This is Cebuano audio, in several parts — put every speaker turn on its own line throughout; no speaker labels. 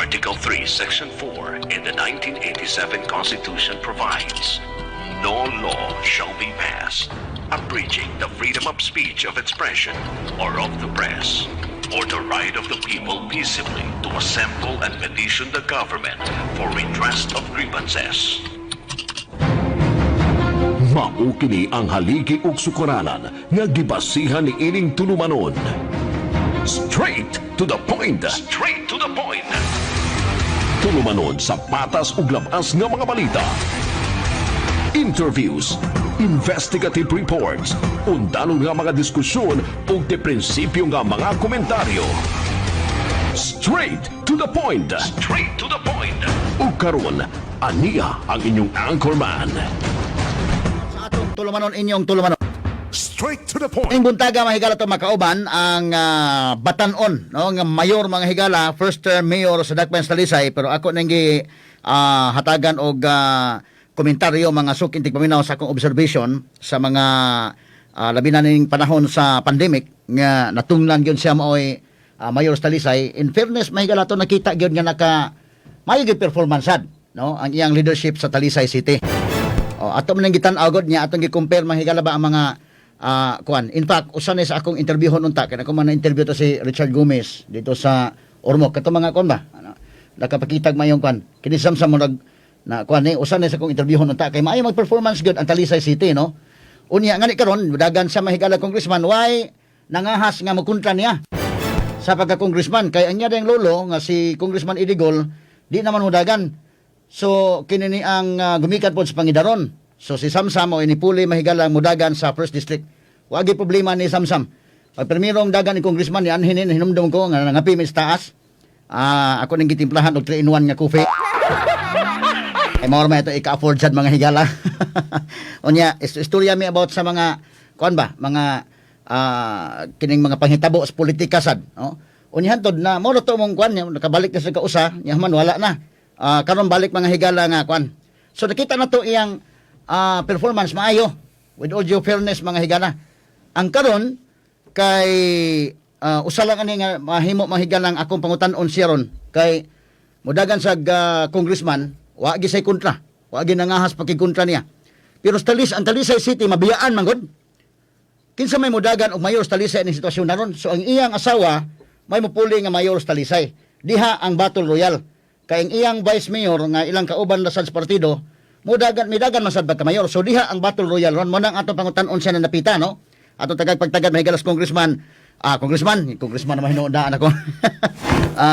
Article 3, Section 4 in the 1987 Constitution provides, "No law shall be passed abridging the freedom of speech, of expression, or of the press, or the right of the people peaceably to assemble and petition the government for redress of grievances." Mao kini ang haligi ug sukaranan nga gibasihan ni ining tulumanon. Straight to the point. Straight to the point. Tulumanon sa patas ug labas nga mga balita. Interviews, investigative reports, undanon nga mga diskusyon ug de prinsipyo nga mga komentaryo. Straight to the point. Straight to the point. Ug karon, aniya ang inyong anchorman.
Sa atong tulumanon, inyong tulumanon.
Straight to the point.
Ing buntaga, mga higala, to makauban ang batan-on, no, nga mayor, mga higala, first term mayor sa Dakbayan sa Talisay, pero ako nang gi hatagan og komentaryo, mga suking tigpaminaw, sa akong observation sa mga labi na ning panahon sa pandemic nga natunglan gyud siya maoy mayor sa Talisay. In fairness, mga higala, to nakita gyud nga naka maayo gyud performance sad, no, ang iyang leadership sa Talisay City. O, ato man ang gitan-aw gud niya, atong gi-compare, mga higala ba, ang mga kuan. In fact, usa ni sa akong interviewhon unta kay ako man na interview to si Richard Gomez dito sa Ormoc, kato mga kuan ba? Ano, nakapakitag mayong kuan. Kini samsam mo nag na kuan ni usa ni sa akong interviewhon unta kay maayo mag-performance gyud ang Talisay City, no. Unya ngani karon dagan sa mahigala congressman, why nangahas nga mokontra niya sa pagka-congressman kay ang niya ding lolo nga si Congressman Idigol di naman mudagan. So kini ni ang gumikan pod sa Pangidaron. So si Samsam o inipuli, mahigala, mudagan sa first district. Wagi problema ni Samsam. Pag permirong dagan ni congressman ni anhin ni hinumdum ko nga nangapi mi sa taas. Ako ning gitimplahan og 3 in 1 nga coffee. Ay mao man ito ika-afford sad, mga higala. Unya, istorya mi about sa mga kuan ba, mga kining mga panghitabo sa politika sad, no? Unya hantod na mo to mong kuan, nakabalik na sa kausa, nya man wala na. Karon balik, mga higala, nga kuan. So nakita na to iyang performance maayo with all due fairness, mga higala. Ang karon kay usa lang ani nga mahimo, mga higala, ang akong pangutan-on siya ron kay mudagan sa congressman, wa gi say kontra, wa gi nangahas pakikontra niya, pero sa Talis, ang Talisay City mabiyaan man gud kinsa may mudagan og mayor sa Talisay ning sitwasyon na ron. So ang iyang asawa may mupuli nga mayor sa Talisay. Diha ang battle royal kay ang iyang vice mayor nga ilang kauban na sad sa partido mudagan, midagan man sad pagka mayor. So diha ang battle royal ron. Mo nang atong pangutan-on siya na napita, no, atong tagag pagtagad, mahigalas congressman, congressman, congressman na mahinuodaan ako.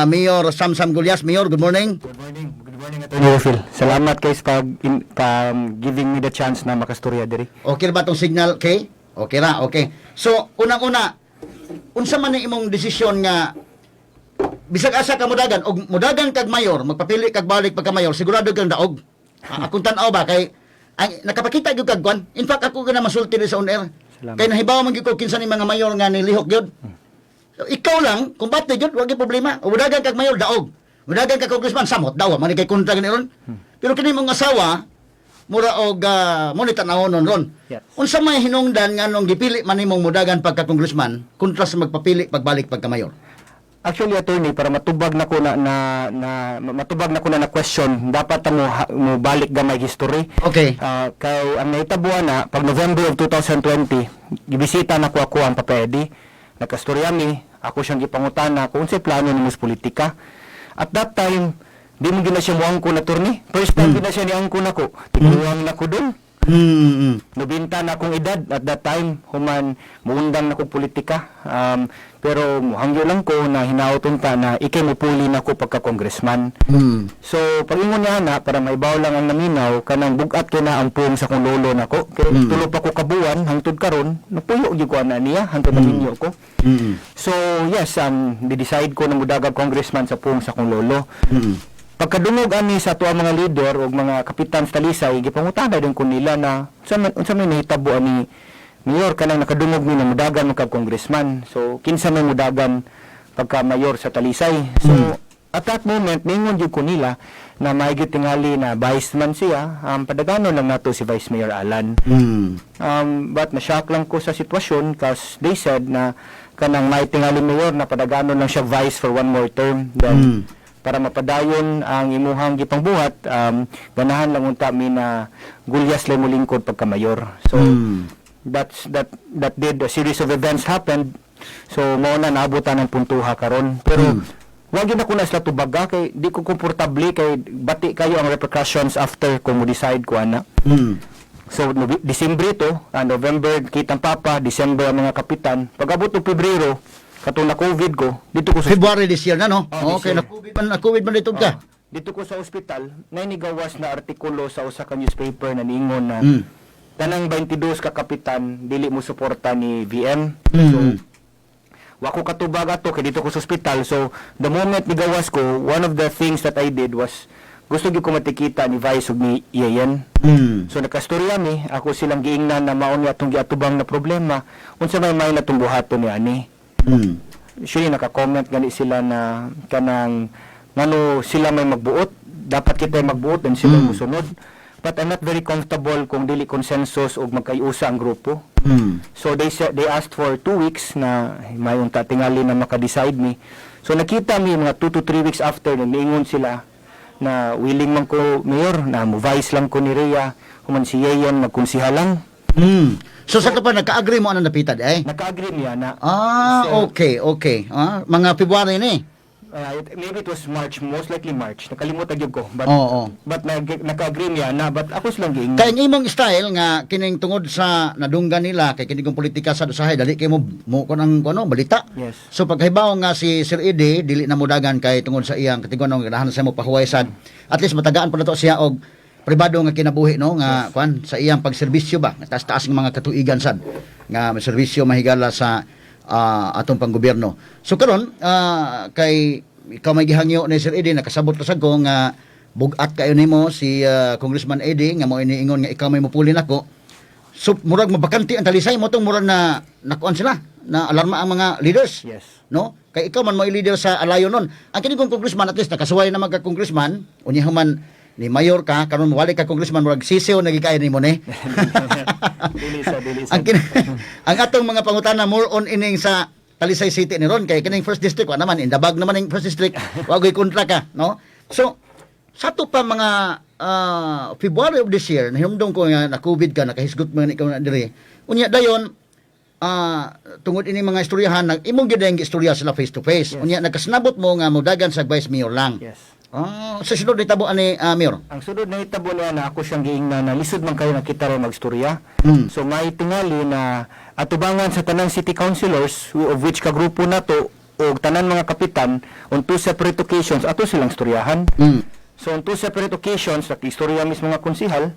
Mayor Samsam Gullas. Mayor, good morning.
Good morning. Good morning, Attorney Phil. Salamat kay pag in, pa, giving me the chance na makastorya diri.
Okay ba tong signal, okay? Okay ra, okay. So, unang-una, unsa man ni imong desisyon nga bisag asa ka mudagan og mudagan kag mayor, magpapili kag balik pagka mayor, sigurado kang daog? Akong tan-aw ba kay ang nakapakita gyud kag kuan. In fact, ako gana masulti diri sa on air.
Salamat.
Kay nahibaw man gyud ko kinsa ni mga mayor nga nilihok gyud. So, ikaw lang, kumbate gyud, wa gyud problema. O mudagan kag mayor, daog. Mudagan kag congressman, samot daw, man kay kontra gani ron. Pero kini mong asawa, mura og mo ni tan-awon ron.
Yes.
Unsa may hinungdan nga nung gipili man nimong mudagan pagka congressman kontra sa magpapili pagbalik pagka mayor?
Actually, attorney, para matubag na ko na na, na matubag na ko na na question, dapat ta mo, mo balik gamay history. Kay ang nahitabuan na pag November of 2020, gibisita na ko ako ang Papa Eddie. Nakastorya mi, ako siyang gipangutana kung unsay plano nimo sa politika. At that time, di mo gina siya muangko na, attorney. First time gina siya ni angko nako. Tiguang na ko dun. 90 na akong edad at that time, human muundang na kong politika, pero muhangyo lang ko na hinaot unta na ikay mupuli na ko pagka congressman. So pag-ingon niya na, para maibaw lang ang naminaw, kanang bugat kay na ang puong sa akong lolo nako kay tulo pa ko kabuan hangtod karon napuyo gyud ko ana niya hangtod naminyo ko. So yes, di-decide ko na mudagag congressman sa puong sa akong lolo. Pagkadungog ani sa tuwa mga leader o mga kapitan sa Talisay, gipangutana din ko nila na unsa may nahitabo ani mayor, kanang nakadungog mi na mudagan man kag congressman. So kinsa may mudagan pagka mayor sa Talisay? So at that moment ningon jud ko nila na maigit tingali na vice man siya, padaganon lang nato si Vice Mayor Alan. But na-shock lang ko sa sitwasyon cause they said na kanang may tingali mayor na padaganon lang siya vice for one more term. Then Para mapadayon ang imuhang gipangbuhat, ganahan lang unta mi na Gullas lang molingkod pagka mayor. So that did a series of events happened. So mao na naabutan ng puntuha karon. Pero wag gyud ako na sila tubaga kay di ko komportable kay bati kayo ang repercussions after kung mo decide ko ana. So Disembre to, November kitang papa, December ang mga kapitan. Pag-abot og Pebrero, katong na COVID ko, dito ko sa
February this year na, no?
Oh, this
Okay,
year.
na-COVID man dito ka.
Dito ko sa ospital, na nigawas na artikulo sa usa ka newspaper na niingon na tanang 22 ka kapitan dili mo suporta ni VM. So wa ko katubag ato kay dito ko sa ospital. So the moment nigawas ko, one of the things that I did was gusto gyud ko matikita ni Vice ug ni Yeyen. So nakastorya mi, ako silang giingnan na mao ni atong giatubang na problema. Unsa may natong buhaton ni ani? Surely naka-comment gani sila na kanang ngano sila may magbuot, dapat kita magbuot and sila mosunod. But I'm not very comfortable kung dili consensus og magkayusa ang grupo. So they said they asked for 2 weeks na may unta tingali na maka-decide mi. So nakita mi mga 2 to 3 weeks after na miingon sila na willing man ko, mayor, na mo vice lang ko ni Rhea, human si Yeyen magkonseha lang.
So sa pa nagka-agree mo anang napitad eh?
Naka-agree niya na
Ah, okay. Ah, mga February ni.
Maybe it was March, most likely March. Nakalimutan gyud ko. But
Oo.
but naka-agree niya na, but ako silang giingon.
Kay ang imong style nga kining tungod sa nadunggan nila kay kini kong politika sa usahay dali kay mo mo kon ang ano balita.
Yes.
So paghibaw nga si Sir Eddie dili na modagan kay tungod sa iyang katiguan ganahan sa mo pahuway sad. At least matagaan pa nato siya og pribado nga kinabuhi, no, nga kuan sa iyang pagserbisyo ba, taas-taas ng mga katuigan sad nga serbisyo mahigala sa atong panggobyerno. So karon kay ikaw may gihangyo ni Sir Eddie, nakasabot ra sad ko nga bugat kayo nimo si Congressman Eddie nga mo iniingon nga ikaw may mupuli nako. So murag mabakante ang Talisay mo tong murag na nakuan sila na alarma ang mga leaders.
Yes.
No? Kay ikaw man mo leader sa Alayo nun. Ang kini kong congressman, at least nakasuway na magka congressman, unya man ni mayor ka karon wali ka congressman, murag sisiw na gikayo nimo ni.
Dili sa, dili sa.
Ang atong mga pangutana more on ining sa Talisay City ni ron kay kining first district wa naman indabag naman ning first district, wa goy kontra ka, no? So sa to pa mga February of this year, nahinumdum ko nga na COVID ka, nakahisgot man ikaw na diri. Unya dayon tungod ini mga istoryahan nag imong gyud ang istorya sila face to face.
Yes.
Unya nagkasnabot mo nga modagan sa vice mayor lang.
Yes.
Ah, sa sunod nitabo ani mayor.
Ang sunod na hitabo niya na ako siyang giingnan na lisod man kayo nakita ro magstorya. So may tingali na atubangan sa tanang city councilors of which kagrupo na to og tanan mga kapitan on two separate occasions ato silang storyahan. So on two separate occasions nakistorya mismo mga konsihal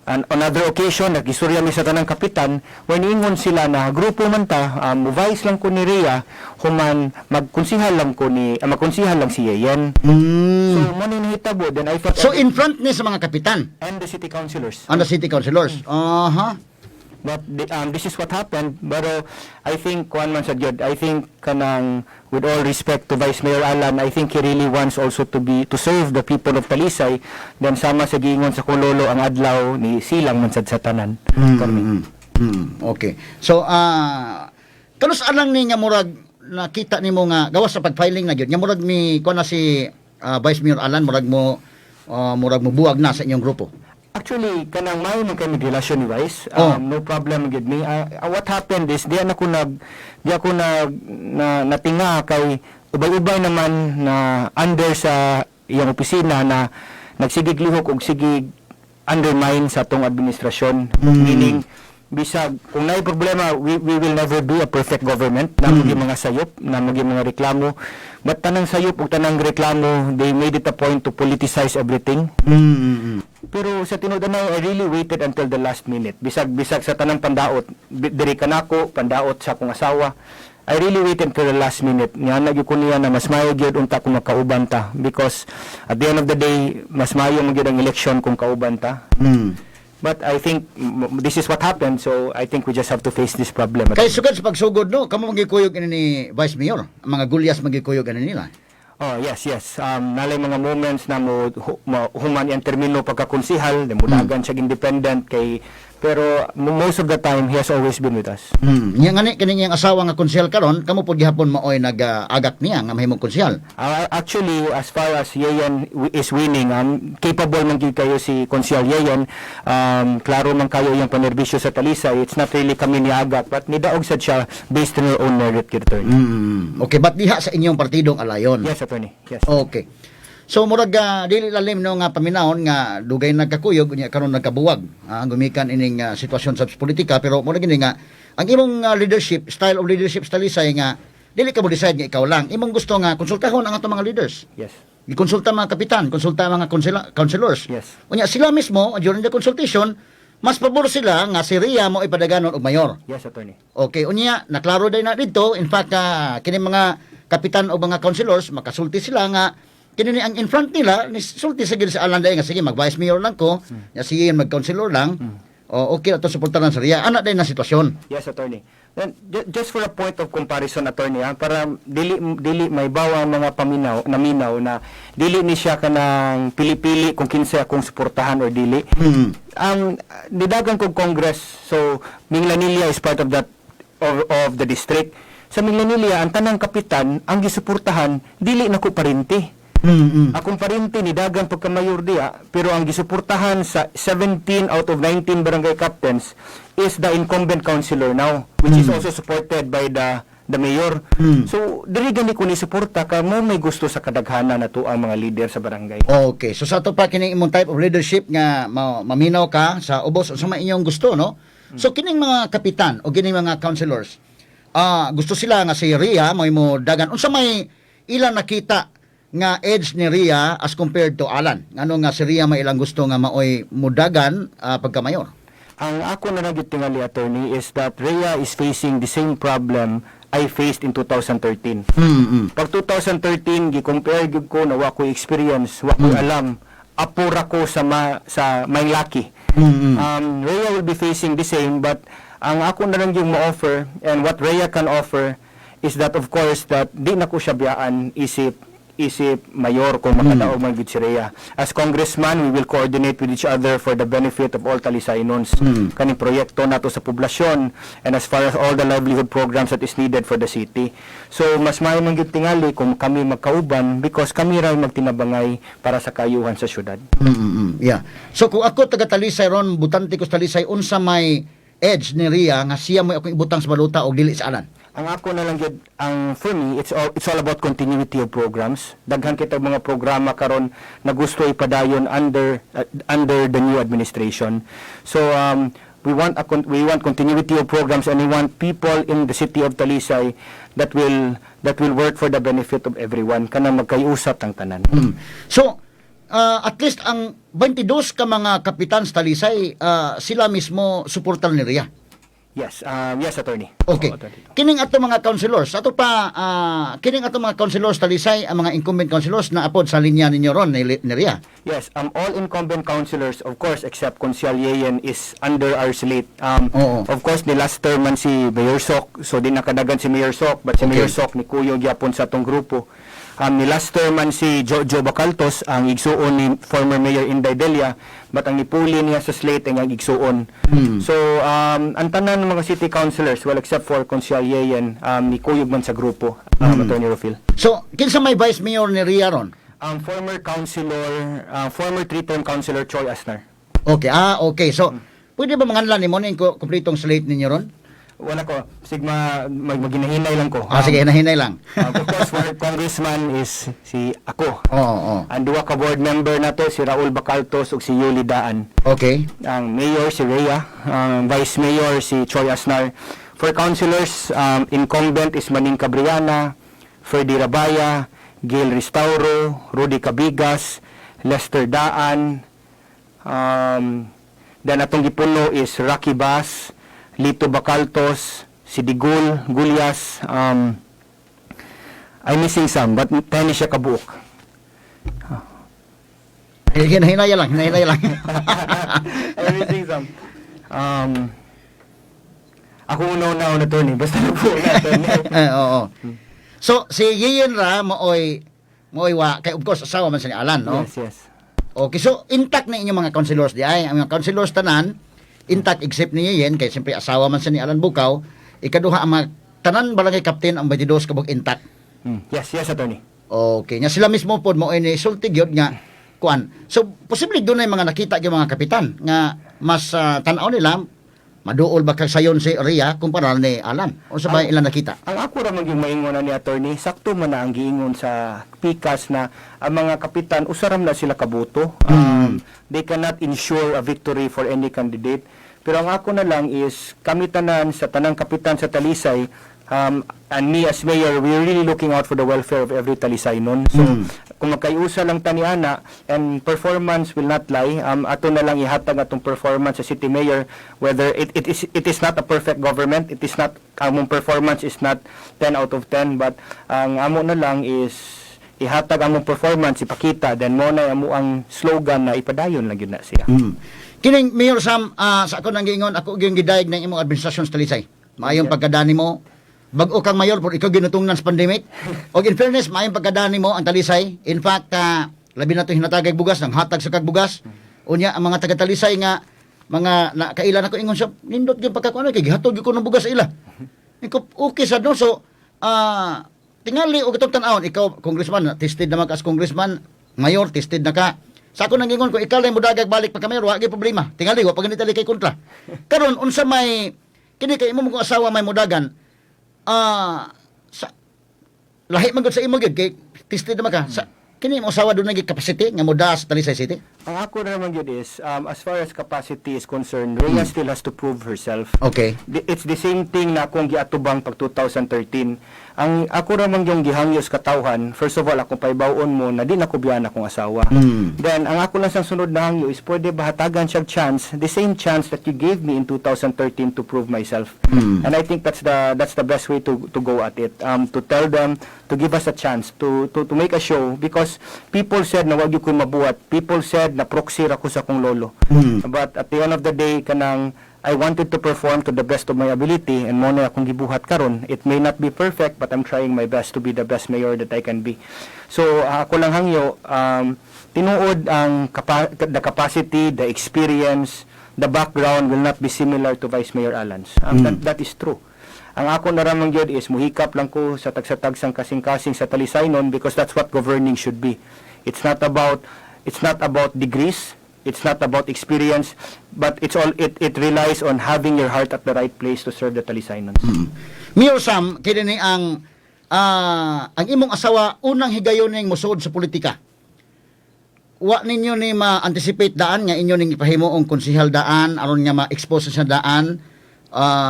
and on other occasion nakistorya mi sa tanang kapitan when ingon sila na grupo man ta, vice lang ko ni Rhea human magkonsihal lang ko ni magkonsihal lang si Yeyen. So mo ni nahitabo, then I felt
So in front ni sa mga kapitan
and the city councilors.
and the city councilors. Aha.
But this is what happened. Pero I think kuan man sa gyud. I think kanang with all respect to Vice Mayor Alan, I think he really wants also to serve the people of Talisay. Then sama sa giingon sa kong lolo, ang adlaw ni silang man sad sa tanan. Corny.
Okay. So kanus alang ni nga murag nakita nimo nga gawas sa pag-filing na gyud nga murag mi kuan na si Vice Mayor Alan murag mo buwag na sa inyong grupo?
Actually, kanang may man kami relasyon ni Vice.
Oh.
No problem gyud mi. What happened is di ako nag na, natinga kay ubay-ubay naman na under sa iyang opisina na nagsigig lihok og sigig undermine sa atong administrasyon. Meaning bisag kung naay problema, we will never be a perfect government na mm. Mga sayop na mga reklamo, but tanang sayop ug tanang reklamo, they made it a point to politicize everything. Pero sa tinuod na, I really waited until the last minute. Bisag bisag sa tanang pandaot, diri kanako, pandaot sa akong asawa. I really waited until the last minute. Nga na gyud ko niya na mas maayo gyud unta kung makauban ta because at the end of the day, mas maayo man gyud ang election kung kauban ta. But I think this is what happened, so I think we just have to face this problem.
Kay sugad sa pagsugod, no, kamo magikuyog ini ni Vice Mayor, ang mga Gulyas magikuyog ini nila.
Oh, yes. Nalay mga moments na mo, human ang termino pagkakonsihal, then mudagan siya independent kay Pero most of the time, he has always been with us.
Nya ngani kining iyang asawa nga konsehal karon, kamo pud gihapon maoy nag-agak niya nga mahimong konsehal?
Actually, as far as Yeyen is winning, capable man gyud kayo si Konsehal Yeyen. Klaro man kayo iyang panerbisyo sa Talisay. It's not really kami niagak, but nidaog sad siya based on her own merit, gyud, attorney.
Okay, but diha sa inyong partidong Alayon?
Yes, attorney. Yes.
Okay. So murag dili lalim, no, nga paminawon nga dugay nagkakuyog, unya karon nagkabuwag gumikan ining sitwasyon sa politika, pero murag gini nga ang imong leadership style of leadership sa Talisay nga dili ka mo decide nga ikaw lang. Imong gusto nga konsultahon ang atong mga leaders.
Yes.
Gikonsulta mga kapitan, konsulta mga councilors.
Yes.
Unya sila mismo during the consultation, mas pabor sila nga si Ria mo ipadaganon og mayor.
Yes, attorney.
Okay, unya naklaro din na dito. In fact, kini mga kapitan o mga councilors makasulti sila nga kini ni ang in front nila ni sulti sa gid sa Alan nga sige, mag vice mayor lang ko, nya sige, mag councilor lang. O okay ato suportaran sa Ria. Ana din na sitwasyon.
Yes, attorney. Then just for a point of comparison, attorney, para dili dili may bawa ang mga paminaw naminaw na dili ni siya kanang pili-pili kung kinsa akong suportahan or dili. Nidagan kog Congress, so Minglanilla is part of that of the district. Sa Minglanilla, ang tanang kapitan ang gisuportahan dili na ko parente. Akong parente ni dagan pagka-mayor diya, pero ang gisuportahan sa 17 out of 19 barangay captains is the incumbent councilor now, which is also supported by the mayor. So, diri gani ko ni suporta ka mo may gusto sa kadaghanan na to ang mga leader sa barangay.
Okay, so sa ato pa kini imong type of leadership nga maminaw ka sa ubos sa may inyong gusto, no? So kining mga kapitan o kining mga councilors, gusto sila nga si Ria mo mo dagan. Unsa may ilang nakita nga edge ni Ria as compared to Alan? Ngano nga si Ria may ilang gusto nga maoy mudagan pagka mayor?
Ang ako na lang tingali, attorney, is that Rhea is facing the same problem I faced in 2013. Pag 2013, gi-compare gyud ko na wa ko'y experience, wa ko'y alam, apura ko sa may laki. Rhea will be facing the same, but ang ako na lang yung ma-offer and what Rhea can offer is that, of course, that di na ko siya biyaan isip isip mayor kung makadaog man gyud si Rhea. As congressman, we will coordinate with each other for the benefit of all Talisaynons. Kaning proyekto nato sa poblasyon and as far as all the livelihood programs that is needed for the city. So mas maayo man gyud tingali kung kami magkauban because kami ra magtinabangay para sa kayuhan sa syudad.
Yeah. So kung ako taga Talisay ron, butante ko sa Talisay, unsa may edge ni Ria nga siya mo akong ibutang sa balota og dili sa Alan?
Ang ako na lang gyud, ang for me, it's all about continuity of programs. Daghan kita mga programa karon na gusto ipadayon under the new administration. So we want continuity of programs and we want people in the city of Talisay that will work for the benefit of everyone, kanang magkayusap ang tanan.
So, at least ang 22 ka mga kapitan sa Talisay, sila mismo suportar ni Ria?
Yes, attorney.
Okay.
Oo, attorney.
Kining ato mga councilors, ato pa kining ato mga councilors Talisay, ang mga incumbent councilors na apod sa linya ninyo ron ni Ria?
Yes, all incumbent councilors, of course, except Konsehal Yeyen is under our slate.
Oo.
Of course, ni last term man si Mayor Sok, so di nakadagan si Mayor Sok, but si Mayor Sok ni Kuyo gyapon sa atong grupo. Ni last term man si Jojo Bacaltos, ang igsuon ni former Mayor Inday Delia, but ang nipuli niya sa slate ang igsuon. So, ang tanan ng mga city councilors, well, except for Konsehal Yeyen, ni Kuyog man sa grupo, Attorney Rofil.
So, kinsa may vice mayor ni Ria ron?
Ang former councilor, former three-term councilor Choi Asnar.
Okay, okay. So, pwede ba manganlan nimo ning kumpletong slate ninyo ron?
Wala ko, sigma maginahinay lang ko.
Ah, sige, hinahinay lang.
Of course, for congressman is si ako.
Oo, oo.
Ang duha ka board member nato si Raul Bacaltos ug si Yuli Daan. Ang mayor si Rhea, ang vice mayor si Choi Asnar. For councilors, incumbent is Maning Cabriana, Ferdy Rabaya, Gail Restauro, Rudy Cabigas, Lester Daan, then atong gipuno is Rocky Bass, Lito Bacaltos, si Digul, Gulyas, I'm missing some, but 10 siya kabuok.
Eh, hinahinay lang, hinahinay lang.
I'm missing some. Ako una una una, attorney. Basta na po na, attorney.
Eh, oo. So, si Yeyen ra mooy mooy wa kay of course asawa man sa ni Alan, no?
Yes.
Okay, so intact na inyong mga councilors di ay. Ang mga councilors tanan Intact except ni Yen kay siyempre asawa man siya ni Alan Bukaw. Ikaduha, ang mga tanan barangay captain, ang 22 kabuk, intact.
Yes, attorney.
Okay, nya sila mismo pod mo ini sulti gyud nga kuan. So posible dunay mga nakita gyud mga kapitan nga mas tan-aw nila maduol ba kag sayon si Ria kumpara ni Alan. Unsa ba ilang nakita?
Ang ako ra man gyud maingon na ni attorney, sakto man na ang giingon sa pikas na ang mga kapitan usa ra man na sila kaboto. They cannot ensure a victory for any candidate. Pero ang ako na lang is kami tanan sa tanang kapitan sa Talisay and me as mayor, we're really looking out for the welfare of every Talisaynon. So, kung magkayusa lang tani ana and performance will not lie, ato na lang ihatag atong performance sa city mayor, whether it is not a perfect government, it is not, among performance is not 10 out of 10, but ang amo na lang is ihatag among performance, ipakita, then mo na amo ang slogan na ipadayon lang gyud na siya.
Kining Mayor Sam, sa ako nang giingon, ako gyud gidayeg ng imong administrasyon sa Talisay. Maayong pagkadani mo. Bag-o kang mayor pero ikaw ginutungnan sa pandemic. Og in fairness, maayong pagkadani mo ang Talisay. In fact, labi na to hinatagay bugas, nang hatag sa kag bugas. Unya ang mga taga Talisay nga mga na kailan ako ingon siya, nindot gyud pagkakuan kay gihatod gyud ko ng bugas sa ila. Ikaw okay sa no, so tingali og itong tan-awon, ikaw congressman, tested naman ka as congressman, mayor, tested na ka. Sa ako nang ingon, kung ikaw lang mudagag balik pa mayor, wa gyud problema. Tingali wa pa ganit kay kontra. Karon unsa may kini kay imo mong asawa may mudagan, sa lahi man gud sa imo gyud kay tested naman ka. Sa kini imong asawa, dunay gyud capacity nga muda sa Talisay City?
Ang ako na naman gyud is, as far as capacity is concerned, Rhea still has to prove herself. It's the same thing na akong giatubang pag 2013. Ang ako ra man yung gihangyos katawhan, first of all, akong pahibaw-on mo na di na ko biyan akong asawa. Then, ang ako lang sang sunod na hangyo is pwede ba hatagan siya chance, the same chance that you gave me in 2013 to prove myself. And I think that's the best way to go at it. To tell them to give us a chance to make a show because people said na wag gyud ko mabuhat. People said na proxy ra ko sa akong lolo. But at the end of the day, kanang I wanted to perform to the best of my ability and mo na akong gibuhat karon. It may not be perfect, but I'm trying my best to be the best mayor that I can be. So ako lang hangyo, tinuod ang the capacity, the experience, the background will not be similar to Vice Mayor Alans. That is true. Ang ako na ramang gyud is muhikap lang ko sa tagsa-tagsang kasing-kasing sa Talisaynon because that's what governing should be. It's not about degrees, it's not about experience, but it's all it it relies on having your heart at the right place to serve the Talisaynons.
Mayor Sam, kini ni ang imong asawa unang higayon ning mosuod sa politika. Wa ninyo ni ma-anticipate daan nga inyo ning ipahimo og konsehal daan aron nga ma-expose siya daan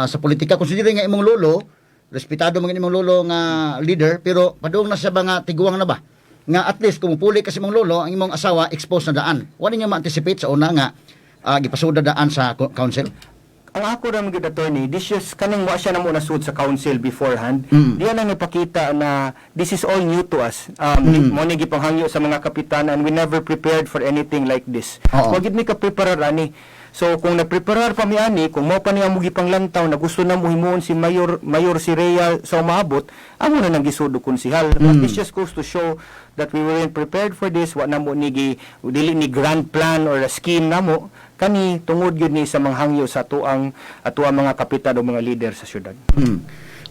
sa politika, considering nga imong lolo, respetado man imong lolo nga leader, pero padung na siya ba nga tiguang na ba nga at least kung puli kasi imong lolo, ang imong asawa expose na daan? Wa ninyo ma-anticipate sa una nga gipasuda daan sa council?
Ang ako ra gyud, attorney, this is kaning wa siya na mo nasud sa council beforehand. Diya lang ipakita na this is all new to us. Mo ni gipanghangyo sa mga kapitan and we never prepared for anything like this. Wa gid mi ka-preparar ani. So kung nagpreparar pa mi ani, kung mo pa niya mo gipanglantaw na gusto na mo himuon si mayor si Rhea sa umaabot, amo na nang gisud og konsihal. But this just goes to show that we weren't prepared for this. Wa na mo ni gi, dili ni grand plan or a scheme namo kani, tungod gyud ni sa mga hangyo sa atuang mga kapitan o mga leader sa syudad.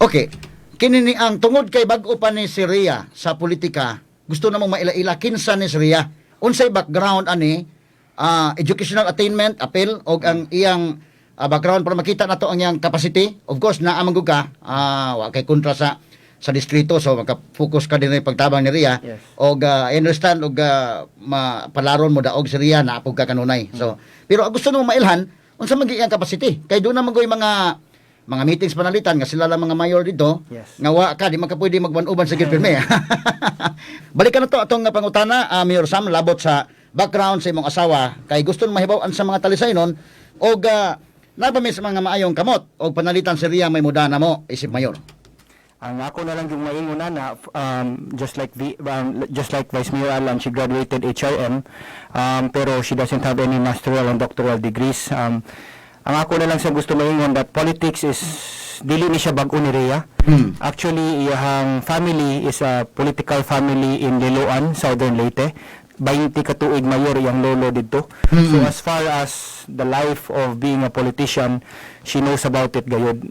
Okay. Kini ni ang tungod kay bag-o pa ni si Rhea sa politika, gusto namong maila-ila kinsa ni si Rhea. Unsay background ani, educational attainment, appeal og ang iyang background para makita nato ang iyang capacity. Of course, naa man gud ka, wa kay kontra sa distrito, so maka-focus ka din pagtabang ni Rhea. Og I understand og mapalaron mo daog si Rhea na apog ka kanunay. So, pero ang gusto namo mailhan, unsa man gyud iyang capacity? Kay doon naman goy mga meetings panalitan nga sila lang mga mayor dito nga wa ka di man ka pwede magban-uban sa pirmi. Balikan na to atong pangutana, Mayor Sam, labot sa background sa imong asawa kay gusto mahibaw-an sa mga Talisaynon og naa ba mi sa mga maayong kamot og panalitan si Rhea may mudana mo isip mayor.
Ang ako na lang yung maingon na, just like Vice Mayor Alan, she graduated HRM, pero she doesn't have any masteral and doctoral degrees. Ang ako na lang sa gusto maingon that politics is dili ni siya bag-o ni Rhea. Actually, iyang family is a political family in Liloan, Southern Leyte. 20 ka tuig mayor iyang lolo didto. So as far as the life of being a politician, she knows about it gayud.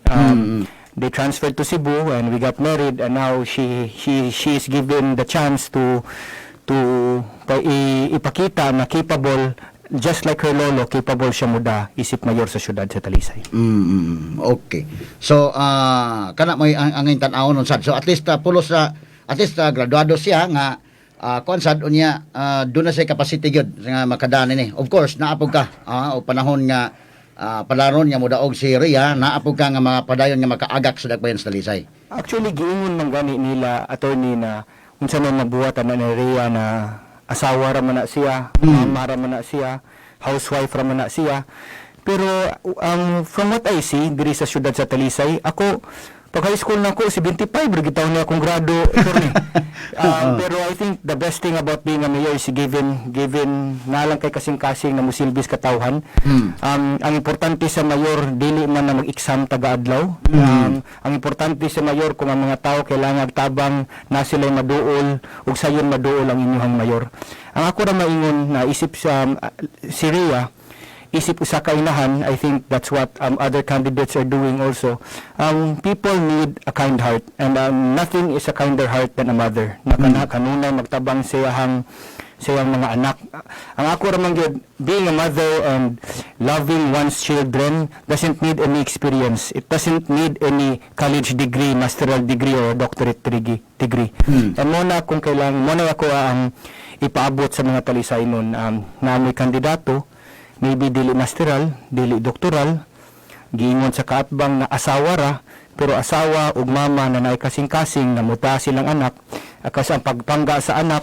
They transferred to Cebu and we got married, and now she is given the chance to ipakita na capable, just like her lolo, capable siya muda isip mayor sa syudad sa Talisay.
Okay. So, kana mo ang tan-awon nun sad. So at least pulos sa at least graduado siya nga kuan sad unya, doon na siya capacity gyud nga makadani ni. Of course, naa pud ka o panahon nga palaron nga modaog si Ria, naa pud ka nga mga padayon nga makaagak sa Dakbayan sa Talisay.
Actually, giingon man gani nila, attorney, na unsa man mabuhat ana ni Rhea na asawa ra man na siya, mama ra man na siya, housewife ra man na siya. Pero from what I see diri sa syudad sa Talisay, ako pag high school na ako, 75 ra gid taon niya akong grado, attorney. Pero I think the best thing about being a mayor is given na lang kay kasing-kasing na musilbis katawhan. Ang importante sa mayor, dili man na mag-exam taga-adlaw. Ang importante sa mayor, kung ang mga tao kailangan tabang na sila'y maduol ug sayon maduol ang inyong mayor. Ang ako ra maingon na isip sa si Rhea, isip usa ka inahan, I think that's what other candidates are doing also. People need a kind heart, and nothing is a kinder heart than a mother. Na kana kanunay magtabang siyang mga anak. Ang ako ra man gyud, being a mother and loving one's children doesn't need any experience. It doesn't need any college degree, masteral degree or doctorate degree. And mo na kung kailang mo na ako ang ipaabot sa mga Talisay nun, na may kandidato, maybe dili masteral, dili doktoral, giingon sa kaatbang na asawa ra, pero asawa ug mama na naay kasing-kasing na muta silang anak, kasi ang pagpangga sa anak,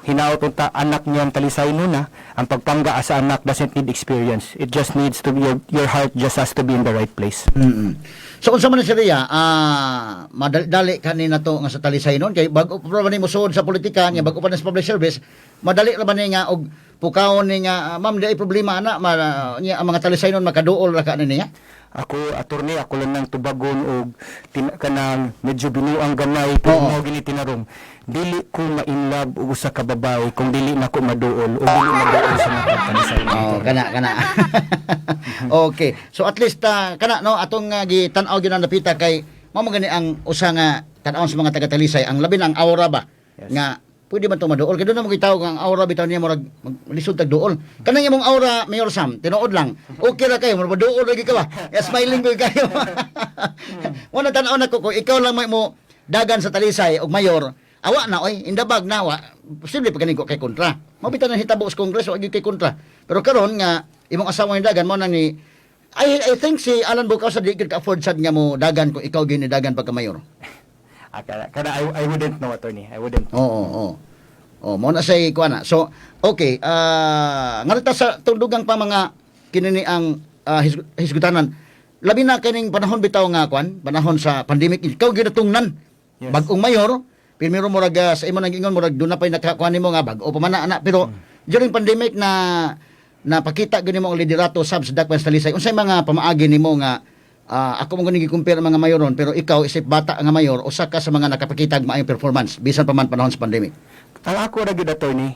hinaot unta anak niyang Talisay nuna, ang pagpangga sa anak doesn't need experience. It just needs to be your heart just has to be in the right place.
So unsa man ni si Ria, madali kani na to nga sa Talisay noon kay bag-o pa man ni mosuod sa politika niya, bag-o pa na sa public service, madali ra ba ni nga og pukawon ni nga, "Ah, ma'am, di ay problema ana ma, niya ang mga Talisay noon makaduol ra ka ni niya."
Ako, attorney, ako lang nang tubagon og kanang medyo binuang gamay, pero mao gini tinarong. Dili ko ma-in love og usa ka babae kung dili nako maduol o dili maduol sa mga Talisay.
Oh, kana kana. Okay. So at least kana no atong gitan-aw gyud ang napita kay mao man gani ang usa nga tan-awon sa mga taga Talisay, ang labi na ang aura ba nga pwede man to maduol kay doon na mo gitawag ang aura bitaw niya, murag lisod tag duol. Kanang imong aura, Mayor Sam, tinuod lang. Okay ra kayo, murag maduol lagi ka ba? Ya, smiling ko kayo. Wala, tan-aw na ko kung ikaw lang may mo dagan sa Talisay og mayor, awa na oy, indabag na wa. Posible pa gani ko kay kontra. Mao bitaw nang hitabo sa Kongreso, agi kay kontra. Pero karon nga imong asawa yung dagan mo na ni I think si Alan Bukaw sa di gyud ka afford sad nga mo dagan kung ikaw gyud ni dagan pagka mayor.
Ah, kana I wouldn't know, attorney. I wouldn't.
Oo. Oh, mo na say kuan na. So, okay, ngarita sa tundugang pa mga kinini ang hisgutanan. Labi na kining panahon bitaw nga kuan, panahon sa pandemic, ikaw ginatungnan. Bag-ong mayor, primero murag sa imo nang ingon, murag doon na pa'y nakakuan nimo nga bag-o pa man na ana, pero during pandemic na napakita gyud nimo ang liderato sab sa Dakbayan sa Talisay. Unsay mga pamaagi nimo nga ako mo gani gi-compare ang mga mayoron, pero ikaw isip bata nga mayor, usa ka sa mga nakapakita og maayong performance bisan pa man panahon sa pandemic?
Ang ako ra gyud, attorney,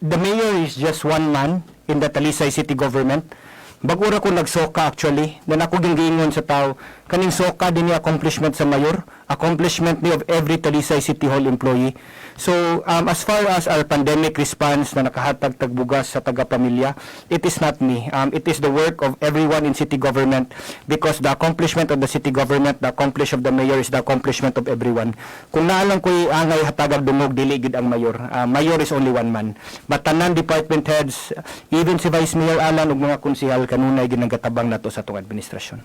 the mayor is just one man in the Talisay City government. Bago ra ko nagsoka actually, then ako gyud giingon sa tao, kaning soka din ni accomplishment sa mayor, accomplishment ni of every Talisay City Hall employee. So, as far as our pandemic response na nakahatag tagbugas sa taga-pamilya, it is not me. It is the work of everyone in city government because the accomplishment of the city government, the accomplishment of the mayor is the accomplishment of everyone. Kung naalang ko'y angay hatagag dungog, dili gid ang mayor. Mayor is only one man. But tanan department heads, even si Vice Mayor Alan ug mga konsehal kanunay gid nagatabang nato sa atong administrasyon.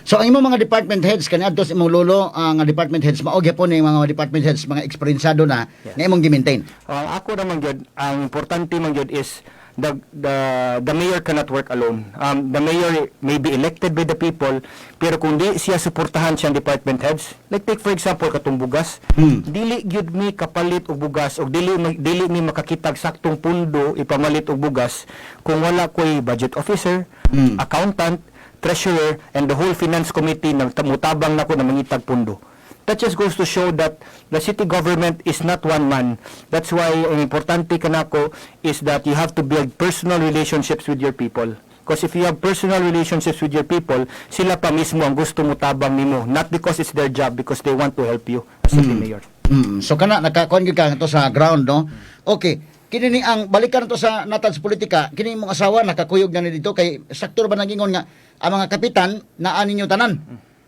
So ang imong mga department heads kaniadto sa imong lolo nga department heads, mao gyapon ni mga department heads, mga eksperyensado na nga imong gi-maintain.
Ang ako naman gyud, ang importante man gyud is the mayor cannot work alone. The mayor may be elected by the people, pero kung di siya suportahan siyang department heads, like take for example katong bugas, dili gyud mi kapalit og bugas og dili mi makakitag saktong pundo ipamalit og bugas kung wala ko'y budget officer, accountant, treasurer, and the whole finance committee nagtamutabang nako na mangitag pundo. That just goes to show that the city government is not one man. That's why ang importante kanako is that you have to build personal relationships with your people. Because if you have personal relationships with your people, sila pa mismo ang gusto mo tabang nimo. Not because it's their job, because they want to help you as city mayor.
So kana nakakuan gyud ka to sa ground, no? Okay. Kini ni ang balikan to sa natad sa politika, kini imong asawa nakakuyog na ni dito kay sakto ba nagingon nga ang mga kapitan naa ninyo tanan.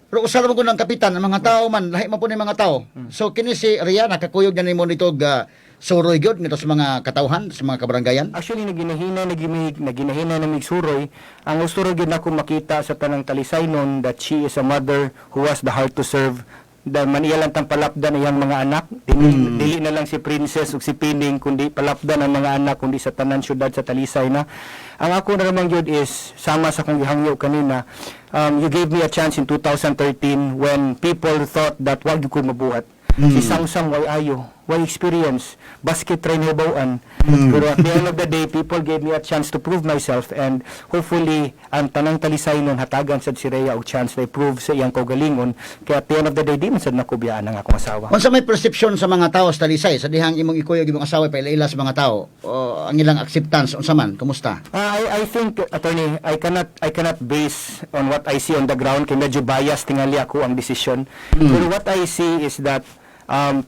Pero usa ra man gud ang kapitan, ang mga tao man lahi man po ni mga tao. So kini si Ria nakakuyog na nimo dito ga suroy gyud nito sa mga katawhan, sa mga kabaranggayan.
Actually, naginahina, nagimig, naginahina na migsuroy. Ang gusto ra gyud nako makita sa tanang Talisay nun that she is a mother who has the heart to serve. Da man iya lang tang palapdan iyang mga anak. Dili, dili na lang si Princess ug si Pining kundi palapdan ang mga anak kundi sa tanan syudad sa Talisay na. Ang ako na ramang gyud is sama sa akong gihangyo kanina. You gave me a chance in 2013 when people thought that wag gyud ko mabuhat. Si Samsam way ayo, way experience, basket train hibaw-an. Pero at the end of the day, people gave me a chance to prove myself and hopefully ang tanang Talisay nun hatagan sad si Rhea og chance na i-prove sa iyang kaugalingon. Kaya at the end of the day, di man sad nakubiyaan ang akong asawa.
Unsa may perception sa mga tao sa Talisay sa dihang imong ikuyog imong asawa paila sa mga tao o ang ilang acceptance, unsa man, kumusta?
I think, attorney, I cannot base on what I see on the ground kay medyo bias tingali ako ang decision. Pero what I see is that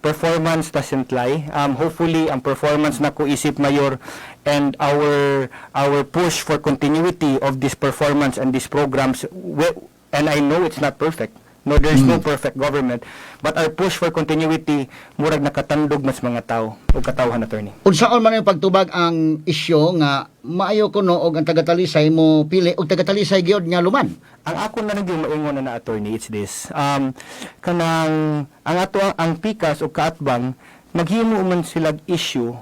performance doesn't lie. Hopefully, ang performance nako isip mayor and our push for continuity of this performance and these programs, and I know it's not perfect. No, there is no perfect government. But our push for continuity, murag nakatandog mas mga tao o katawhan, attorney.
Unsaon man yung pagtubag ang isyu nga maayo kuno og ang taga-Talisay mo pili og taga-Talisay gyud nga lumad?
Ang ako na lang yung maingon na attorney, it's this. Kanang ang ato ang pikas o kaatbang maghimo man sila issue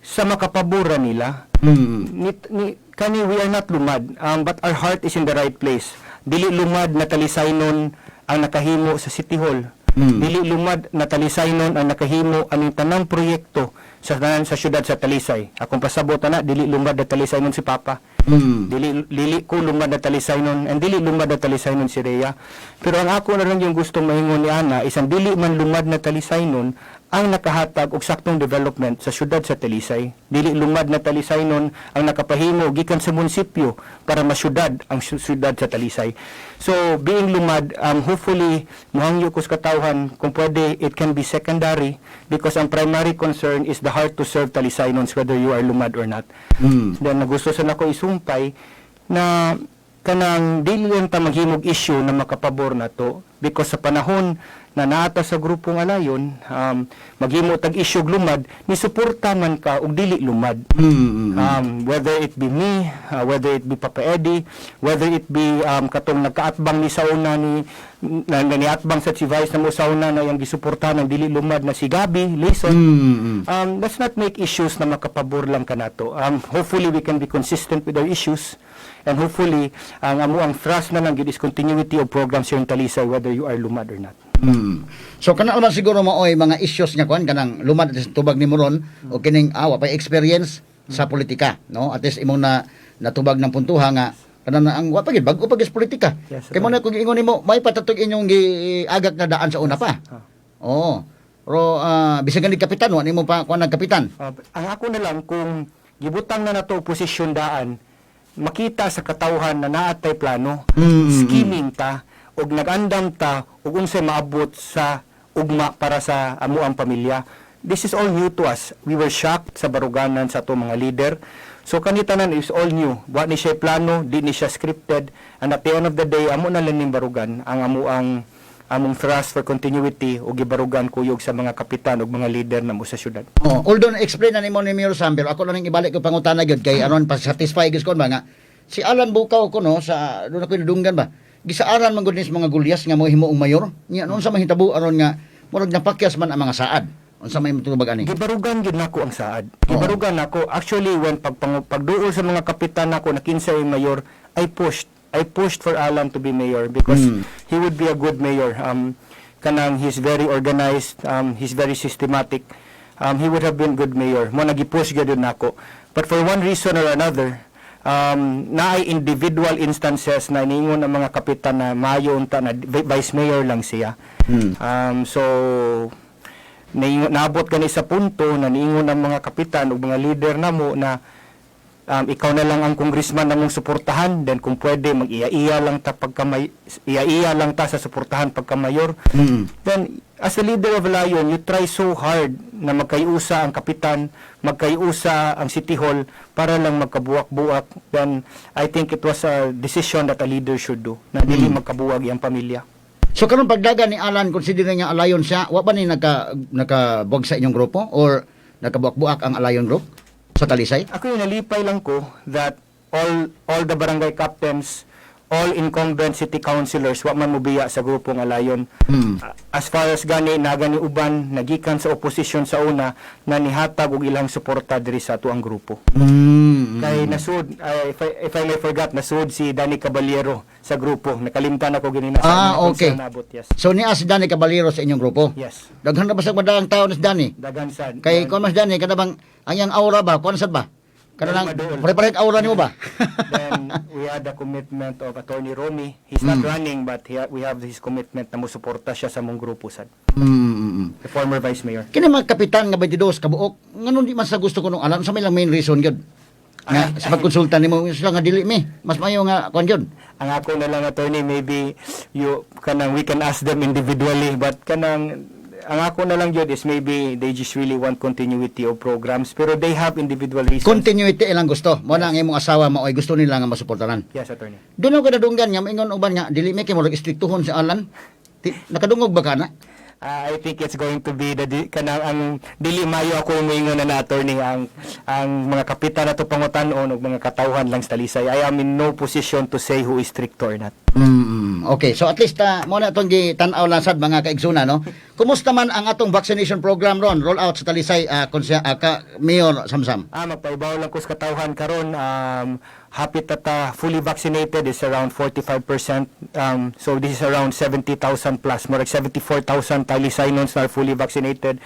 sa makapabura nila. Ni, kani we are not lumad, but our heart is in the right place. Dili lumad na Talisaynon ang nakahimo sa City Hall. Dili lumad na Talisaynon ang nakahimo aning tanang proyekto sa tanan sa syudad sa Talisay. Akong pasabot ana, dili lumad na Talisaynon si Papa. Dili dili ko lumad na Talisaynon and dili lumad na Talisaynon si Rhea. Pero ang ako na lang yung gustong maingon ni ana is ang dili man lumad na Talisaynon ang nakahatag og saktong development sa syudad sa Talisay. Dili lumad na Talisaynon ang nakapahimo gikan sa munisipyo para masyudad ang syudad sa Talisay. So being lumad, hopefully muhangyo ko sa katawhan kung pwede it can be secondary because ang primary concern is the heart to serve Talisaynons whether you are lumad or not. Then nagusto sa nako isumpay na kanang dili lang ta maghimog issue na makapabor na to because sa panahon na naata sa grupong Alayon, maghimo tag issue og lumad, ni suporta man ka og dili lumad, whether it be me, whether it be Papa Eddie, whether it be katong nagkaatbang ni sauna ni na, na niatbang sa si Vice na mo sauna na yang gisuportahan ng dili lumad na si Gabi Layson. Let's not make issues na makapabor lang kanato. Hopefully we can be consistent with our issues and hopefully ang amo ang thrust na lang gyud is continuity of programs here in Talisay whether you are lumad or not.
So kana naman siguro maoy mga issues nga kuan kanang lumad at least tubag nimo ron o kining awa pa experience sa politika, no? At least imong na natubag ng puntuha nga kanang na ang wa pa gid bag-o pa gid sa politika.
Yes,
Kay mo na kung giingon nimo may patatog inyong giagak na daan sa una pa.
Ah.
Oo. Pero bisan gani kapitan wa nimo pa kuan ng kapitan.
Ang ako na lang kung gibutang na nato posisyon daan makita sa katawhan na naatay plano, scheming ta og nagandam ta og unsay maabot sa ugma para sa amo ang pamilya. This is all new to us. We were shocked sa baruganan sa ato mga leader. So kani tanan is all new. Wa ni siya plano, di ni siya scripted, and at the end of the day amo na lang ning barugan ang amo ang among thrust for continuity ug gibarugan kuyog sa mga kapitan ug mga leader namo sa syudad.
Oh, although na-explain na nimo ni Mayor Sam, pero ako lang ning ibalik ko pangutana gyud kay aron pa satisfy gyud ko ba nga si Alan Bukaw ko no sa doon ako nadunggan ba. Gisaaran man gud ni sa mga gulyas nga mo himuong mayor. Nya noon sa mahitabo aron nga murag napakyas man ang mga saad. Unsa may matubag ani?
Gibarugan gyud nako ang saad. Gibarugan nako. Actually, when pagduol sa mga kapitan nako na kinsay mayor, I pushed for Alan to be mayor because he would be a good mayor. Kanang he's very organized, he's very systematic. He would have been good mayor. Mo nagi-push gyud nako. But for one reason or another, Naay individual instances na niingon ang mga kapitan na maayo unta na vice mayor lang siya. So niingon, naabot gani sa punto na niingon ang mga kapitan ug mga leader namo na ikaw na lang ang congressman namong suportahan, then kung pwede mag-iya-iya lang ta pagka may iya-iya lang ta sa suportahan pagka mayor. Then as a leader of Lion, you try so hard na magkayusa ang kapitan, magkayusa ang city hall para lang magkabuak-buak. Then I think it was a decision that a leader should do na dili magkabuag iyang pamilya.
So karon pagdagan ni Alan, considering nga Alayon siya, wa ba ni nakabuwag sa inyong grupo or nakabuak-buak ang Alayon group sa Talisay?
Ako yung nalipay lang ko that all the barangay captains, all incumbent city councilors wa man mobiya sa grupong Alayon. As far as gani na gani uban nagikan sa opposition sa una na nihatag og ilang suporta diri sa atuang grupo. Kay nasud, ay, if I may forgot, nasud si Danny Caballero sa grupo. Nakalimtan ako ganina sa mga concern nabot, yes.
So niya si Danny Caballero sa inyong grupo?
Yes.
Daghan na ba sa madaang tao ni si Danny?
Daghan sad.
Kay kuan mas Danny kada bang ang iyang aura ba? Kuan sad ba? Kada lang
Maduol.
pare-pare aura nimo ba?
Then we had the commitment of Attorney Romy. He's not running, but we have his commitment na musuporta siya sa mong grupo sad. The former vice mayor.
Kini mga kapitan nga 22 kabuok, nganong di man sa gusto ko nung alam sa may lang main reason gyud? Nga sa pagkonsulta nimo sila nga dili mi, mas mayo nga kuan gyud.
Ang ako na lang, attorney, maybe you kanang we can ask them individually, but kanang ang ako na lang yun is maybe they just really want continuity of programs, pero they have individual reasons.
Continuity ilang gusto. Mo na ang imong asawa mao ay gusto nila nga masuportaran.
Yes, attorney.
Doon ako kadadunggan nga maingon uban nga dili mi kay murag istriktuhon si Alan. Nakadungog ba ka na?
Ah, I think it's going to be the kanang ang dili mayo ako moingon na attorney, ang mga kapitan na to pangutan-on og mga katawhan lang sa Talisay. I am in no position to say who is strict or not.
Okay, so at least mo na itong gitan-aw lang sad, mga kaigsuna, no? Kumusta man ang atong vaccination program ron, roll out sa Talisay, ka, Mayor Samsam?
Ah, magpaibaw lang ko sa katawhan karon, hapit ta ta fully vaccinated is around 45%. So this is around 70,000 plus, more like 74,000 Talisaynons na are fully vaccinated.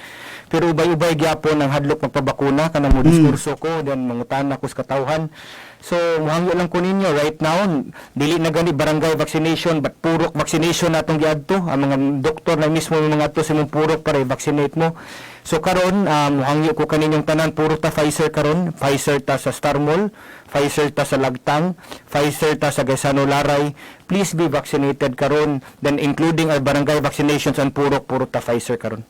Pero ubay-ubay gyapon ang hadlok magpabakuna kanang mo diskurso ko, then mangutana ko sa katawhan. So muhangyo lang ko ninyo right now, dili na gani barangay vaccination but purok vaccination natong giadto. Ang mga doktor na mismo yung mga adto sa imong purok para i-vaccinate mo. So karon, muhangyo ko kaninyong tanan, puro ta Pfizer karon, Pfizer ta sa Star Mall, Pfizer ta sa Lagtang, Pfizer ta sa Gaisano Laray. Please be vaccinated karon, then including our barangay vaccinations and purok, puro ta Pfizer karon.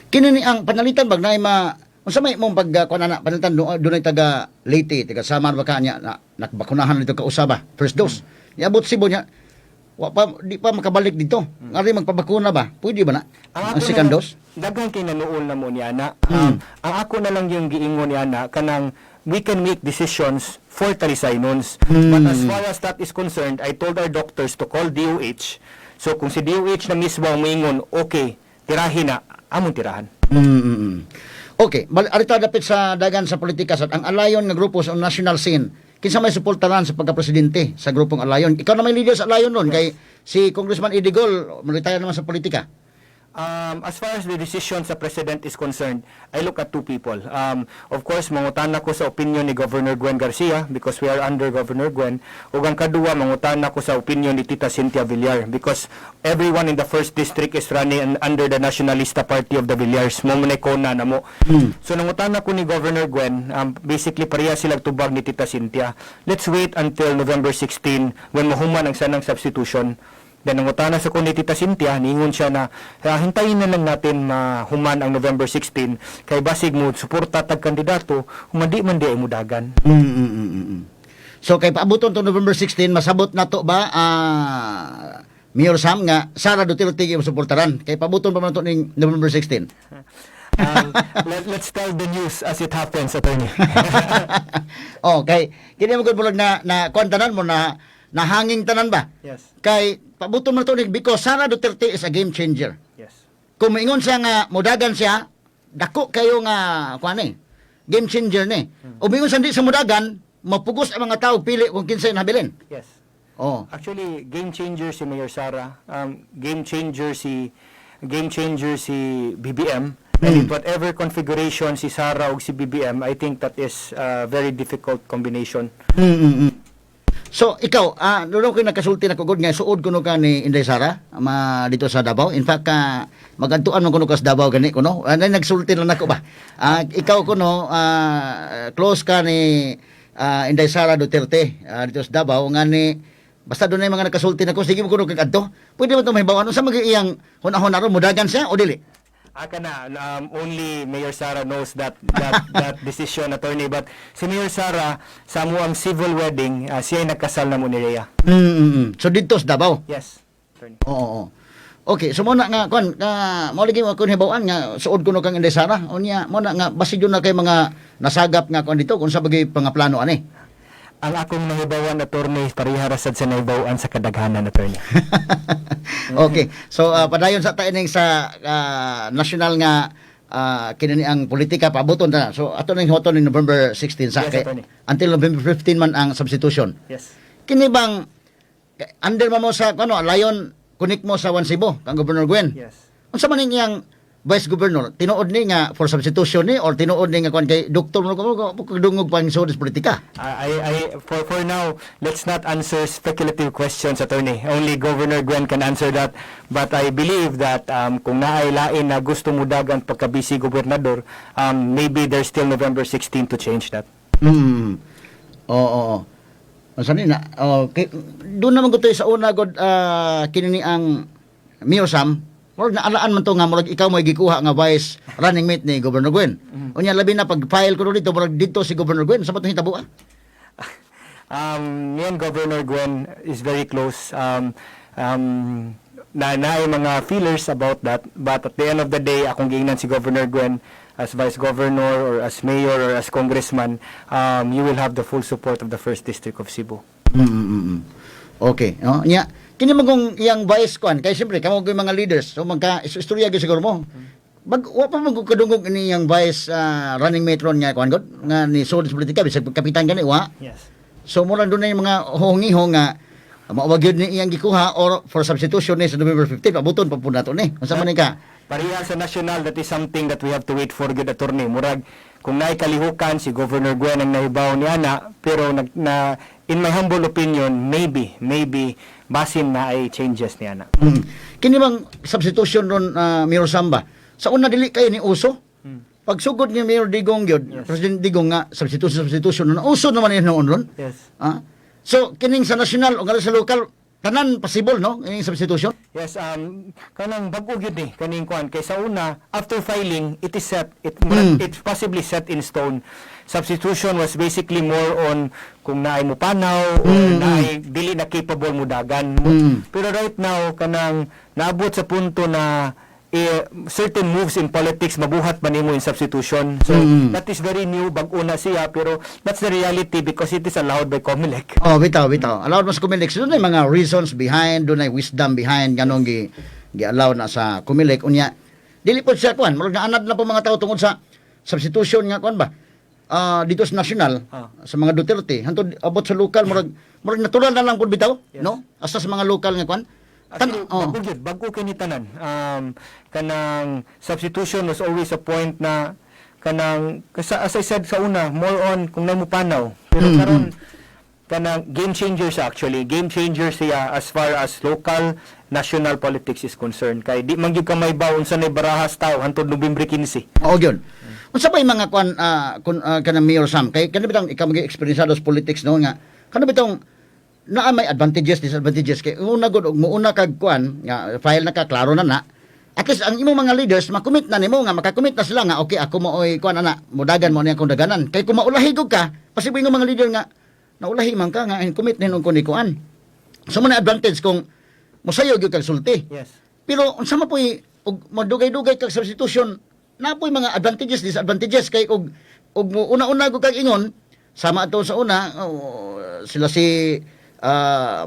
Kini ni ang panalitan bag na ma unsa may imong pag kuan na panalitan dunay taga Leyte, taga Samar ba kanya na nakabakunahan nito kausaba first dose. Niabot Cebu niya wa pa di pa makabalik dito. Ngari magpabakuna ba? Pwede ba na? Ang
ako
second
na lang-
dose?
Daghan kay nanuol na mo niya na. Ang ako na lang yung giingon niya na kanang we can make decisions for Talisaynons. But as far as that is concerned, I told our doctors to call DOH. So kung si DOH na mismo ang moingon, okay, tirahin na, among tirahan.
Okay, arita dapit sa dagan sa politika sa ang Alayon nga grupo sa national scene. Kinsa may suportaran sa pagka-presidente sa grupong Alayon? Ikaw na may leader sa Alayon nun kay si Congressman Eddie Gol retire naman sa politika.
As far as the decision sa president is concerned, I look at two people. Of course, mangutana ko sa opinion ni Governor Gwen Garcia because we are under Governor Gwen. Ug ang kaduwa, mangutana ko sa opinion ni Tita Cynthia Villar because everyone in the first district is running under the Nationalista Party of the Villars. Mo man ko na namo. So nangutana ko ni Governor Gwen, basically pareha sila tubag ni Tita Cynthia. Let's wait until November 16 when mahuman ang sanang substitution. Then nangutana sa ko ni Tita Cynthia, niingon siya na "Ah, hintayin na lang natin mahuman ang November 16 kay basig mo suporta tag kandidato, humandi man di ay mudagan."
So kay paabuton to November 16, masabot na to ba, Mayor Sam, nga Sara Duterte yung suportaran kay paabuton pa man to ning November 16?
Let's tell the news as it happens, attorney.
Okay, kini mo gud na na kuan tanan mo na nahanging tanan ba?
Yes.
Kay paabuton man to ning because Sara Duterte is a game changer. Kung moingon siya nga mudagan siya, dako kayo nga kuan eh. Game changer ni. O moingon siya di sa mudagan, mapugos ang mga tao pili kung kinsay nabilin. Oh.
Actually, game changer si Mayor Sara, game changer si BBM. And in whatever configuration si Sara ug si BBM, I think that is a very difficult combination.
So ikaw, doon ko nakasulti na kugod nga suod kuno ka ni Inday Sara ma dito sa Davao. In fact, magadtuan man kuno ka sa Davao gani kuno. Nagsulti lang nako ba. Ikaw kuno close ka ni Inday Sara Duterte dito sa Davao nga ni basta doon na yung mga nakasulti nako, sige mo kuno kag adto. Pwede mo to mahibaw ano sa mga iyang hunahon aron mudagan siya o dili?
Aka na, only Mayor Sara knows that decision, attorney. But si Mayor Sara, sa amo ang civil wedding, siya ay nagkasal na mo ni Rhea.
So dito sa Davao.
Yes, attorney.
Oo. Okay, so mo na nga kuan nga mao lagi mo akong hibaw-an nga suod kuno kang Inday Sara. Unya mo na nga basi jud na kay mga nasagap nga kuan dito kung sa bagay pangaplano ani.
Ang akong nahibawan, attorney, pareha ra sad sa nahibawan sa kadaghanan, attorney.
Okay. So padayon sa ta ining sa national nga kini ang politika paaboton ta. So ato ning hoton ni November 16 sa
Yes,
kay
attorney.
until November 15 man ang substitution.
Yes.
Kini bang under man mo sa kuno Lion connect mo sa One Cebu kang Governor Gwen.
Yes.
Unsa man iyang vice governor, tinuod ni nga for substitution ni or tinuod ni nga kuan kay doktor mo ko dungog pang sa politika?
I, for now, let's not answer speculative questions, attorney. Only Governor Gwen can answer that. But I believe that kung naay lain na gusto mo dagan pagka-vice gobernador, maybe there's still November 16 to change that.
Oo, oo. Unsa ni na? Okay. Doon naman ko to sa una god kini ni ang Mayor Sam, murag naalaan man to nga murag ikaw mo gikuha nga vice running mate ni Governor Gwen. Unya labi na pag file ko dito murag dito si Governor Gwen sa ba hitabo ah?
Me and Governor Gwen is very close. Na naay mga feelers about that, but at the end of the day, akong giingnan si Governor Gwen as vice governor or as mayor or as congressman, you will have the full support of the first district of Cebu.
Okay, no? Nya kini man kung iyang vice kuan kay siyempre kamo gyud mga leaders. So magka istorya gyud siguro mo. Bag wa pa man kung kadungog ini iyang vice running mate ron nga kuan god nga ni sulod sa politika bisag kapitan gani wa.
Yes.
So mura doon na yung mga hongiho nga mao gyud ni iyang gikuha or for substitution ni sa November 15 pabuton pa pud nato ni. Unsa man ni ka?
Pareha sa national, that is something that we have to wait for good, attorney. Murag, kung naay kalihukan, si Governor Gwen ang nahibaw niya na, pero nag, na, in my humble opinion, maybe, basin na ay changes niya na.
Kini bang substitution ron Mayor Samba? Sa una dili kay ni uso. Pagsugod ni Mayor Digong gyud, President Digong nga substitution substitution na uso naman yun noon ron.
Yes.
Ah? So kining sa national o sa local tanan possible no ining substitution?
Yes, kanang bag-o gyud ni kaning kuan kay sa una after filing it is set it it's possibly set in stone. Substitution was basically more on kung naay mo panaw or naay dili na capable mo dagan. Pero right now kanang naabot sa punto na eh, certain moves in politics mabuhat man nimo in substitution. So that is very new, bag-o na siya pero that's the reality because it is allowed by COMELEC.
Oh, bitaw, bitaw. Allowed mas Comelec. So, doon ay mga reasons behind, doon ay wisdom behind ganong gi gi-allow na sa Comelec unya. Dili po siya kuan, murag naanad na po mga tao tungod sa substitution nga kuan ba. Dito sa national sa mga Duterte hantod abot sa local murag murag natural na lang pud bitaw, no? Asa sa mga local nga kuan. Tan
Actually,
oh.
bago gyud, bago kini tanan. Kanang substitution was always a point na kanang kasi as I said sa una, more on kung naay mo panaw. Pero karon kanang game changer siya actually. Game changer siya as far as local national politics is concerned. Kay di man gyud ka mahibaw unsa nay barahas tao hantod Nobyembre 15.
Oo gyud. Unsa ba yung mga kuan kun kanang Mayor Sam kay kanang bitang ikaw maging eksperyensado sa politics no nga kanang bitong naa may advantages disadvantages kay una gud og muuna kag kuan nga file na ka klaro na na at least ang imong mga leaders makomit na nimo nga makakomit na sila nga okay ako mo oy kuan ana mudagan mo niya akong daganan kay kung maulahi gud ka pasibo imong mga leader nga naulahi man ka nga commit ni ko ni kuan. So mo na advantage kung mosayo gyud kag sulti. Pero unsa man po'y og madugay-dugay kag substitution, na po'y mga advantages disadvantages kay og mo una-una gud kag ingon sama ato sa una oh, sila si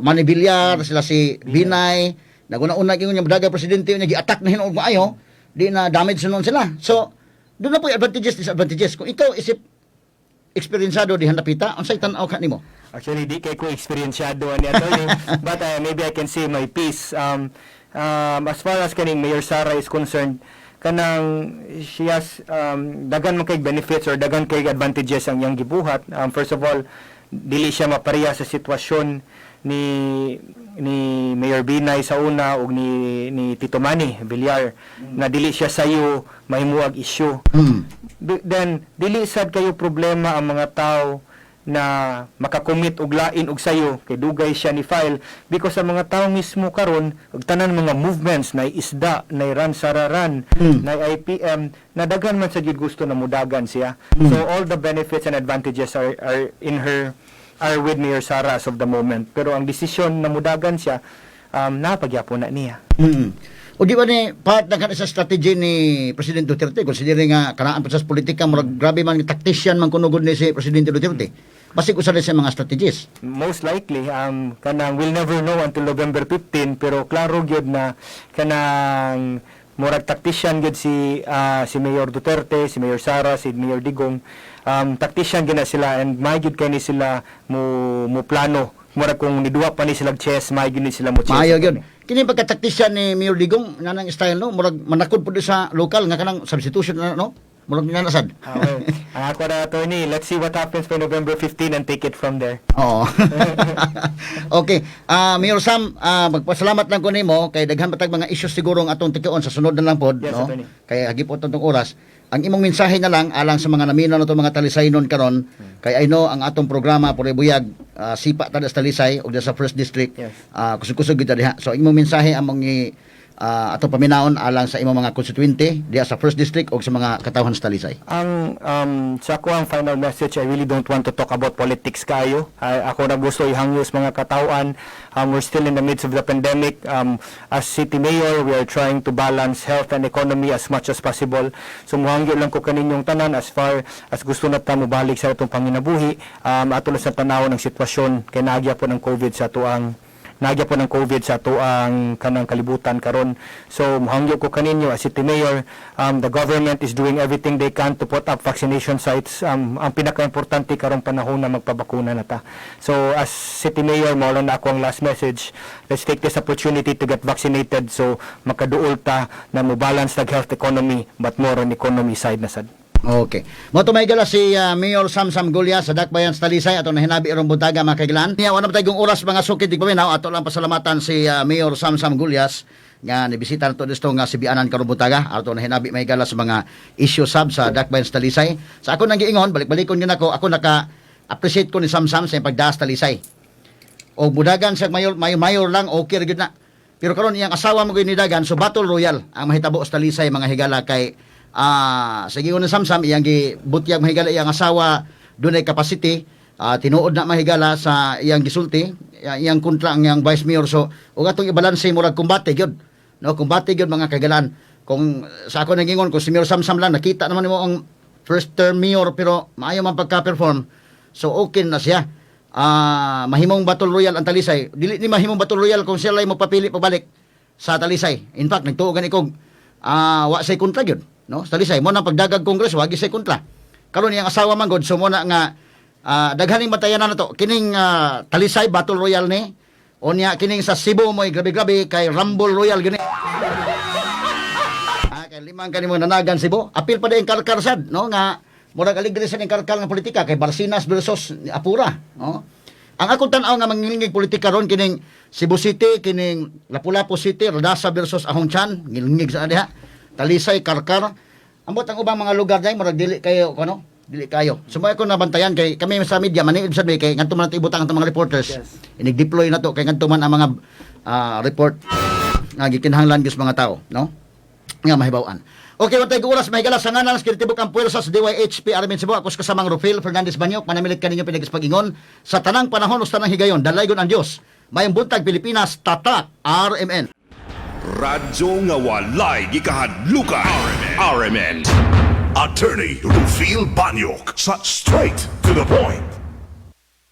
Manny Villar, sila si Binay, naguna-una ingon niya daga presidente niya gi-attack na hinuon maayo, di na damage noon sila. So doon na po'y advantages disadvantages kung ikaw isip eksperyensado diha napita unsay tan-aw ka nimo?
Actually, di kay ko eksperyensiyado ani attorney, but maybe I can say my piece. As far as kaning Mayor Sara is concerned, Kanang she has daghan man kay benefits or daghan kay advantages ang iyang gibuhat. First of all, dili siya mapareha sa sitwasyon ni Mayor Binay sa una ug ni Tito Manny Villar na dili siya sayo mahimuag issue. Then dili sad kayo problema ang mga tao na makakomit og lain og sayo kay dugay siya ni file because sa mga tao mismo karon og tanan mga movements na isda na run sararan na IPM na daghan man sa gyud gusto na mudagan siya. So all the benefits and advantages are in her are with Mayor Sara as of the moment, pero ang desisyon na mudagan siya, napagyapon na niya.
O di ba ni part na kana sa strategy ni President Duterte, considering nga kanaan pa sa politika, murag grabe man tactician man kuno gud ni si Presidente Duterte. Basig usa sa mga strategies.
Most likely, kanang we'll never know until November 15, pero klaro gyud na kanang murag tactician gyud si Mayor Duterte, si Mayor Sara, si Mayor Digong. Tactician gyud na sila and may gyud kay ni sila mo plano. Murag kung niduwa pa ni sila chess, may gyud ni sila mo chess.
Maayo gyud. Kini pagka-tactician ni Mayor Digong nganang style, no, murag manakod pud sa local nga kanang substitution na, no? Murag nanasad.
Ah, well, ang ako na, attorney, let's see what happens by November 15 and take it from there.
Oo. Okay. Mayor Sam, magpasalamat lang ko nimo kay daghan pa tag mga issues siguro ang atong tikaon sa sunod na lang pod,
Yes,
no?
attorney.
Kay hagi po atong oras. Ang imong mensahe na lang alang sa mga naminaw nato mga Talisaynon karon, kay I know ang atong programa Pure Buyag, sipa ta sa Talisay ug sa First District.
Yes.
Kusog-kusog gyud ta diha. So ang imong mensahe among atong paminaon alang sa imong mga konstituente diha sa First District ug sa mga katawhan sa Talisay.
Ang sa ako ang final message, I really don't want to talk about politics kayo. Ay, ako na gusto ihangyo sa mga katawhan. We're still in the midst of the pandemic. As city mayor, we are trying to balance health and economy as much as possible. So muhangyo lang ko kaninyong tanan, as far as gusto na ta mobalik sa atong panginabuhi, ato lang sa tanaw ng sitwasyon kay naagya po ng COVID sa atuang nagya po ng COVID sa atuang kanang kalibutan karon. So muhangyo ko kaninyo as city mayor, the government is doing everything they can to put up vaccination sites. Ang pinaka-importante karong panahon na magpabakuna na ta. So as city mayor, mao lang na ako ang last message. Let's take this opportunity to get vaccinated so makaduol ta na mo balance nag health economy, but more on economy side na sad.
Okay. Mo to may gala si Mayor Samsam Gulya sa Dakbayan sa Talisay atong nahinabi irong buntaga, mga kailan. Niya wala pa tayong oras, mga sukid di paminaw, ato lang pasalamatan si Mayor Samsam Gullas nga nibisita nato dito nga sibianan karong buntaga, ato nahinabi may gala sa mga issue sab sa Dakbayan sa Talisay. Sa ako nang giingon, balik-balikon gyud ako, ako naka appreciate ko ni Samsam sa iyang pagdaas Talisay. O mudagan sa mayor, mayor, mayor lang, okay ra gyud na. Pero karon iyang asawa mo gyud nidagan, so battle royal ang mahitabo sa Talisay, mga higala, kay sige ni Samsam iyang gibutyag, mahigala, iyang asawa dunay capacity, tinuod na, mahigala, sa iyang gisulti, iyang kontra ang iyang vice mayor. So ug atong ibalanse, murag kumbate gyud, no, kumbate gyud, mga kagalan. Kung sa ako nagingon, kung si Mayor Samsam lang, nakita naman nimo ang first term mayor pero maayo man pagka-perform, so okay na siya. Mahimong battle royal ang Talisay. Dili ni mahimong battle royal kung siya lang magpapili pabalik sa Talisay. In fact, nagtuo gani kog wa say kontra gyud, no? Sa Talisay mo nang pagdagag Congress, wa gyud say kontra. Karon iyang asawa man gud, so mo na nga daghaning batayanan na to kining Talisay battle royal ni. Unya kining sa Cebu mo'y grabe-grabe kay Rumble Royal gini. Kay limang kanimo nanagan Cebu. Apil pa din Karkar sad, no, nga murag aligre sa ning Karkar nga politika kay Barsinas versus Apura, no? Ang akong tan-aw nga mangilingig politika ron kining Cebu City, kining Lapu-Lapu City, Rodasa versus Ahong Chan, ngilingig sa diha. Talisay, Karkar. Ambot ang ubang mga lugar dai murag dili kayo kuno, dili kayo. So mo ako nabantayan kay kami sa media maniid sad mi kay ngadto man nato ibutang ang mga reporters. Inig-deploy na to kay ngadto man ang mga report nga gikinahanglan gyud sa mga tao, no? Nga mahibaw-an. Okay, wantay oras, mahigala sa ngalan, sa tibok ang puwersa sa DYHP Armin Cebu, ako sa kasamang Rufil Fernandez Banyok, manamilit kaninyo pinag-ispag-ingon, sa tanang panahon o sa tanang higayon, dalaygon ang Diyos. Mayong buntag, Pilipinas, Tatak, RMN.
Radyo nga walay gikahadlukan. RMN. RMN.
Attorney Rufil Banyok sa Straight to the Point.